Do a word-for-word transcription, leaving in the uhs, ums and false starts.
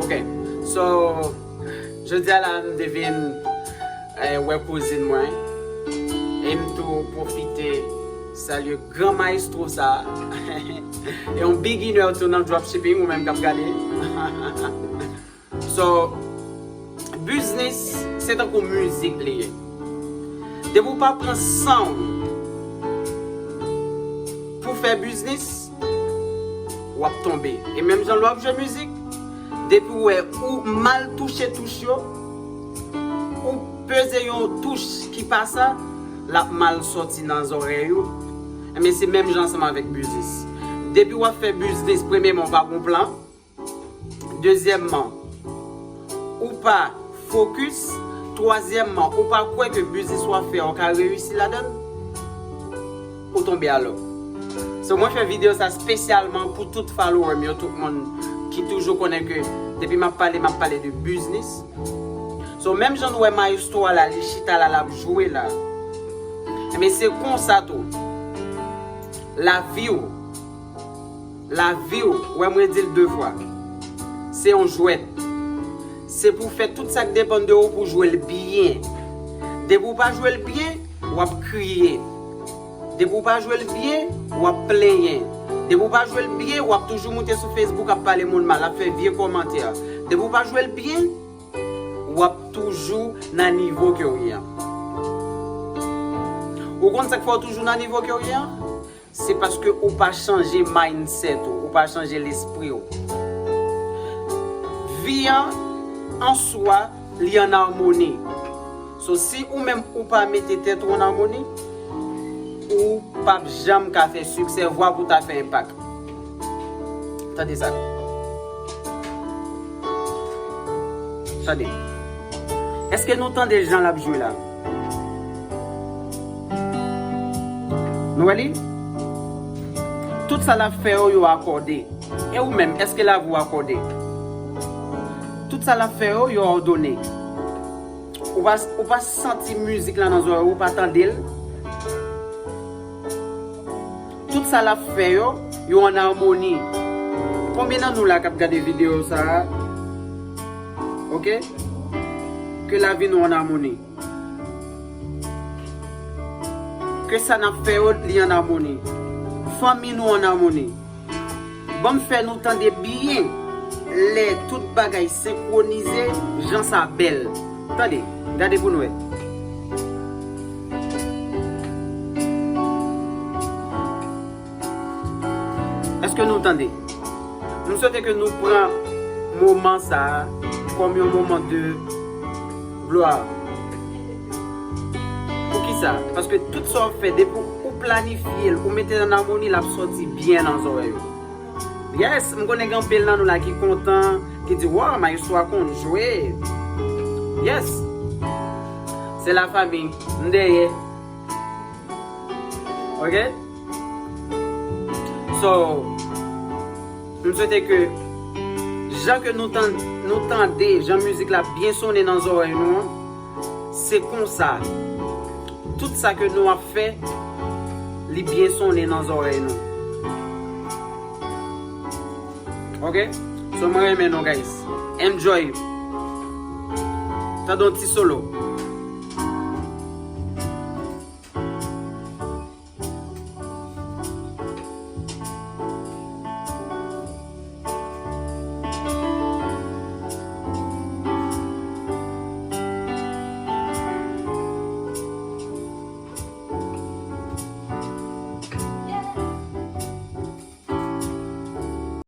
Ok, so, jodi a la, m te vin eh, wè kouzin mwen. E m tou pwofite salye gran maestro sa. E yon beginner tou nan dropshipping, ou menm k ap gade. So, biznis, se tankou mizik li ye. Depi w pa pran san w pou fè biznis, w ap tonbe. E menm jan lè w ap jwe mizik, depi w wè ou mal touche touch yo, ou peze yon touch ki pa sa, l ap mal sòti nan zòrèy ou. Enben, se menm jan ansanm avèk biznis. Depi w ap fè biznis, premyèman, ou pa gon plan. Dezyèmman, ou pa fokis. Twazyèmman, ou pa kwè ke biznis w ap fè a, ou ka reyisi ladan l, ou tonbe alò. So, mwen fè videyo sa espesyalman pou tout follower m yo, tout moun ki toujou konnen ke depi m ap pale, m ap pale de biznis. So, menm jan nou wè maestro a la, li chita la, l ap jwe la. Enben, se konsa tou. Lavi w, lavi w, wè mwen di l de fwa. Se yon jwèt. Se pou w fè tout sa k depann de ou pou w jwe l byen. Depi w pa jwe l byen, w ap kriye. Depi w pa jwe l byen, w ap plenyen. Depi w pa jwe l byen, w ap toujou moute sou Facebook ap pale moun mal, ap fè vye kòmantè. Depi w pa jwe l byen, w ap toujou nan nivo ke w ye an. Ou konn sa k fè w toujou nan nivo ke w ye an? Se paske ou pa chanje mindset ou, ou pa chanje lespri w. Vi an, an swa, li ann amoni. So, si ou menm ou pa mete tèt ou ann amoni, ou p ap janm ka fè siksè, vwa pou w ta fè enpak. Tande sa. Tande. Èske nou tande jan l ap jwe la? Nou wè li? Tout sa l ap fè yo, yo akòde. E ou menm, èske lavi w akòde? Tout sa l ap fè yo, yo òdone. Ou pa, ou pa santi mizik la nan zòrèy ou, ou pa tande l? Tout sa l ap fè yo, yo ann amoni. Konbyen nan nou la k ap gade videyo sa a? Ok? Ke lavi nou ann amoni. Ke sa n ap fè yo, li ann amoni. Fanmi nou ann amoni. Ban m fè nou tande byen. Lè tout bagay senkwonize, jan sa bèl. Tande, gade pou n wè. Èske nou tande? M swete ke nou pran moman sa a kòm yon moman de glwa. Poukisa? Paske tout sa w ap fè, depi ou planifye l, ou mete l ann amoni, l ap sòti byen nan zòrèy ou. Yes, m konnen gen anpil nan nou la ki kontan, ki di, "Waw, maestro a konn jwe." Yes. Se la fanmi, m dèyè. Ok? So, m swete ke jan ke nou tan-, nou tande, jan mizik la byen sonnen nan zòrèy nou an, se konsa. Tout sa ke nou ap fè, li byen sonnen nan zòrèy nou. Ok? So, mwen renmen nou, guys. Enjoy. Tande yon ti solo.